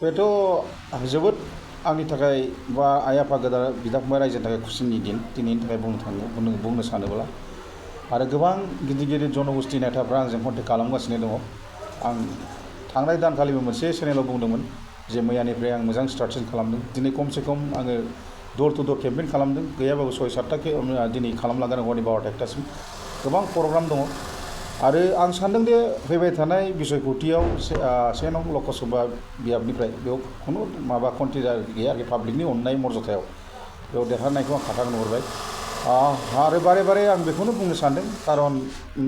बेथ' जोबोद आंनि थाखाय बा आइ आफा गोदा बिदा फंबाय रायजोनि थाखाय खुसिनि दिन दिनैनि थाखाय बुंनो सानोब्ला आरो गोबां गिदिर गिदिर जनगोष्ठी नेताफ्रा आंजों कन्टेक्ट खालामगासिनो दङ। आं थांनाय दानखालिबो मोनसे चेनेलाव बुंदोंमोन जे मैयानिफ्राय आं मोजां स्टार्टसिन खालामदों। दिनै खमसे खम आङो दर टु दर केम्पेइन खालामदों, गैयाबाबो 6-7टा दिनै खालामलांगोन हरनि 12-1टासिम गोबां प्रग्राम दङ। आरो आं सानदों दे फैबाय थानाय बिसायख'थियाव 1 नं लकसभा बियाबनिफ्राय बेयाव खुनु माबा कन्ट्रिजा गैया आरोखि पाब्लिकनि अननाय मर्यादायाव बेयाव देरहानायखौ आं खाथा नुहरबाय। आरो बारे बारे आं बेखौनो बुंनो सानदों, खारन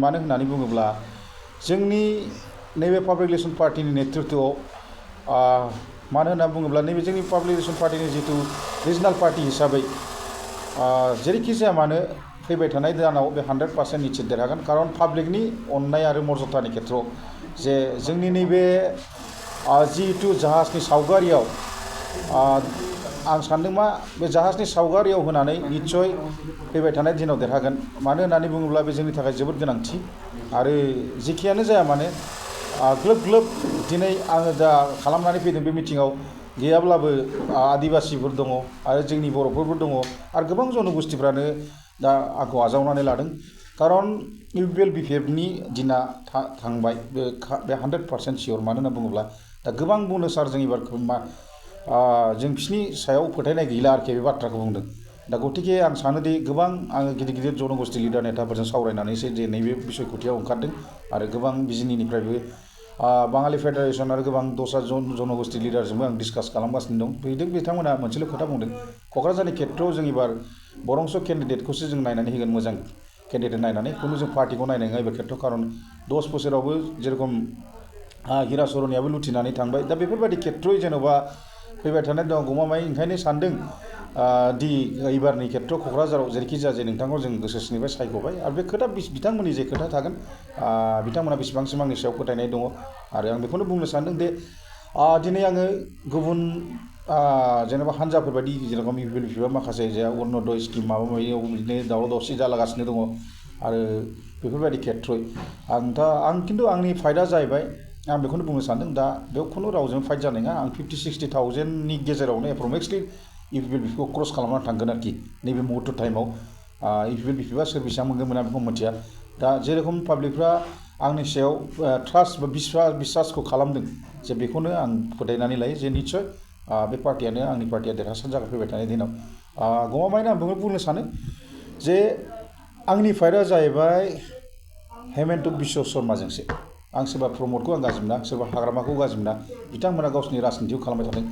मानो होननानै बुङोब्ला जोंनि नैबे पाब्लिक रिलेसन पार्टिनि नेतृत्वआव मानो होनना बुङोब्ला नैबे जोंनि पाब्लिक रिलेसन पार्टिनि जितु रिजनाल पार्टि हिसाबै जेरैखि जाया मानो फैबाय थानाय दानाव बे 100% निश्चित देरहागोन। खारन पाब्लिकनि अननाय आरो मर्यादानि खेथ्रआव जे जोंनि नैबे जिहेतु जाहाजनि सावगारियाव आं सानदों मा बे जाहाजनि सावगारियाव होनानै निस्सय फैबाय थानाय दिनाव देरहागोन। मानो होननानै बुङोब्ला बे जोंनि थाखाय जोबोद गोनांथि। आरो जेखियानो जाया मानो ग्लोब ग्लोब दिनै आङो दा खालामनानै फैदों बे मिटिङाव गैयाब्लाबो आदिबासिफोर दङ आरो जोंनि बर'फोरबो दङ आरो गोबां जनगोष्ठीफ्रानो दा आंखौ आजावनानै लादों। खारन इउपिपिएल बिपिएफनि दिना थांबाय बे 100% सियर। मानो होनना बुङोब्ला दा गोबां बुंनो सार जों एबार जों बिसिनि सायाव फोथायनाय गैला आरोखि बे बाथ्राखौ बुंदों। दा गतिके आं सानोदि गोबां आङो गिदिर गिदिर जनगोष्ठी लिडार नेताफोरजों सावरायनानैसो जे नैबे बिसायख'थियाव ओंखारदों आरो गोबां बिजिनिनिफ्रायबो बाङालि फेडारेसन आरो गोबां दस्रा जनगोष्ठी लिडारजोंबो आं डिसकास खालामगासिनो दं। बिथांमोना मोनसेल' खोथा बुंदों, क'क्राझारनि खेथ्रआव जों एबार बरंस' केन्डिडेटखौसो जों नायनानै होगोन, मोजां केन्डिडेट नायनानै, खुनु जों पार्टिखौ नायनाय नङा एबार खेथ्रआव। खारन 10 बोसोरावबो जेरखम हिरा सरनियाबो लुथिनानै थांबाय। दा बेफोरबायदि खेथ्रयै जेन'बा फैबाय थानाय दं गमामायै ओंखायनो सानदों दि एबारनि खेथ्रआव क'क्राझाराव जेरैखि जाया जे नोंथांखौ जों गोसो सिंनिफ्राय सायख'बाय। आरो बे खोथा बिथांमोननि जे खोथा थागोन बिथांमोना बेसेबांसिम आंनि सायाव फोथायनाय दङ। आरो आं बेखौनो बुंनो सानदों दे दिनै आङो गुबुन जेनेबा हान्जाफोर बायदि जेरखम इउपिपिएल बिपिएफआ माखासे जे अरुनदय स्किम माबा माबियाव बिदिनो दावराव दावसि जालागासिनो दङ आरो बेफोरबायदि खेथ्रयै आं खिन्थु आंनि फाइटआ जाहैबाय आं बेखौनो बुंनो सानदों दा बेयाव खुनु रावजों फाइट जानाय नङा। आं 50-60 थावजेन्डनि गेजेरावनो एप्रक्सिमेटलि इउपिपिएल बिपिएफखौ क्रस खालामनानै थांगोन आरोखि नैबे मुहुर्त टाइमाव। इउपिपिएल बिपिएफआ सोर बेसेबां मोनगोन मोना बेखौ मिथिया। दा जेरखम पाब्लिकफ्रा आंनि सायाव ट्रास्ट बा बिश्वासखौ खालामदों जे बेखौनो आं फोथायनानै लायो जे निस्सय बे पार्टियानो आंनि पार्टिया देरहासार जागोन फैबाय थानाय दिनाव। गमामायैनो आं बेखौनो बुंनो सानो जे आंनि फाइटआ जाहैबाय हेमेन्त बिश्व शर्माजोंसो। आं सोरबा प्रमदखौ आं गाज्रि मोना, सोरबा हाग्रामाखौ गाज्रि मोना, बिथांमोना गावसिनि राजनितिखौ खालामबाय थादों।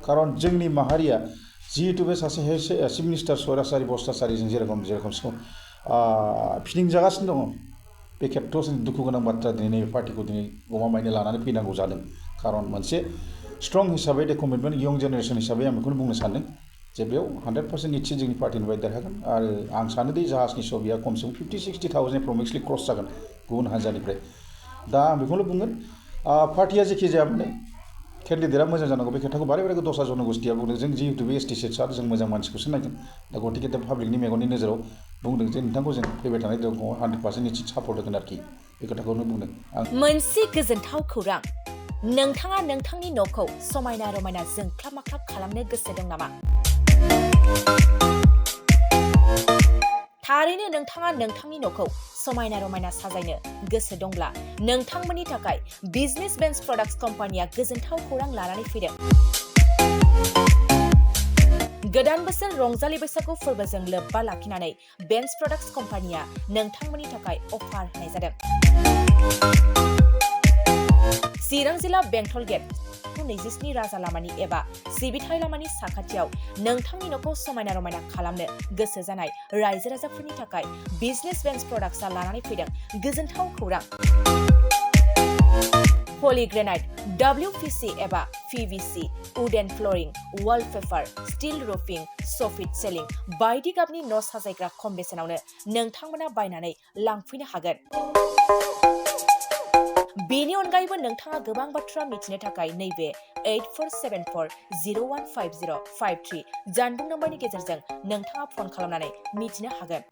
खारन जोंनि माहारिया जिहेतु बे सासे चिफ मिनिस्टार स्वराजारि बस्थासारिजों जेरखम फिदिंजागासिनो दङ, बे खेथ्रआव जों दुखु गोनां बाथ्रा दिनै नैबे पार्टिखौ दिनै गमामायैनो लानानै फैनांगौ जादों। खारन मोनसे स्ट्रं हिसाबै दे कमिटमेन्ट यं जेनेरेसन हिसाबै आं बेखौनो बुंनो सानदों जे बेयाव 100% निश्चित जोंनि पार्टिनिफ्राय देरहागोन। आरो आं सानोदि जाहाजनि सबिया खमसेखम 50-60 थावजेन्ड एप्रक्सिमेटलि क्रस जागोन गुबुन हान्जानिफ्राय। दा आं बेखौनो बुंगोन पार्टिया जेखि जाया माने केन्डिडेटआ मोजां जानांगौ। बे खोथाखौ बारे बारे दस्रा जनगोष्ठीया बुंदों। जों जिहेतु बे एसटि सेटसार जों मोजां मानसिखौसो नायगोन। दा गतिके दा पाब्लिकनि मेगननि नोजोराव बुंदों जे नोंथांखौ जों फैबाय थानाय दङ 100% निश्चित सापर्ट होगोन आरोखि बे खोथाखौनो बुंदों आं। मोनसे गोजोनथाव खौरां, नोंथाङा नोंथांनि न'खौ समायना रमायना जोंख्लाब माख्लाब खालामनो गोसो दं नामा? थारैनो नोंथाङा नोंथांनि न'खौ समायना रमायना साजायनो गोसो दंब्ला नोंथांमोननि थाखाय बिजनेस बेन्स प्रडाक्ट्स कम्पानिया गोजोनथाव खौरां लानानै फैदों। गोदान बोसोर रंजालि बैसागु फोरबोजों लोब्बा लाखिनानै बेन्स प्रडाक्ट्स कम्पानिया नोंथांमोननि थाखाय अफार होनाय जादों। चिरां जिल्ला बेंटल गेट 27 राजा लामानि एबा सिबिथाय लामानि साखाथियाव नोंथांनि न'खौ समायना रमायना खालामनो गोसो जानाय रायजो राजाफोरनि थाखाय बिजनेस बेन्स प्रडाक्ट्सआ लानानै फैदों गोजोनथाव खौरां। पलिग्रेनाइट, WPC एबा PVC, wooden flooring, wallpaper, steel roofing, soffit ceiling बायदि गाबनि न' साजायग्रा खम बेसेनावनो नोंथांमोना बायनानै लांफैनो हागोन। बेनि अनगायैबो नोंथाङा गोबां बाथ्रा मिथिनो थाखाय नैबे 8474015053 जानबुं नम्बरनि गेजेरजों नोंथाङा फन खालामनानै मिथिनो हागोन।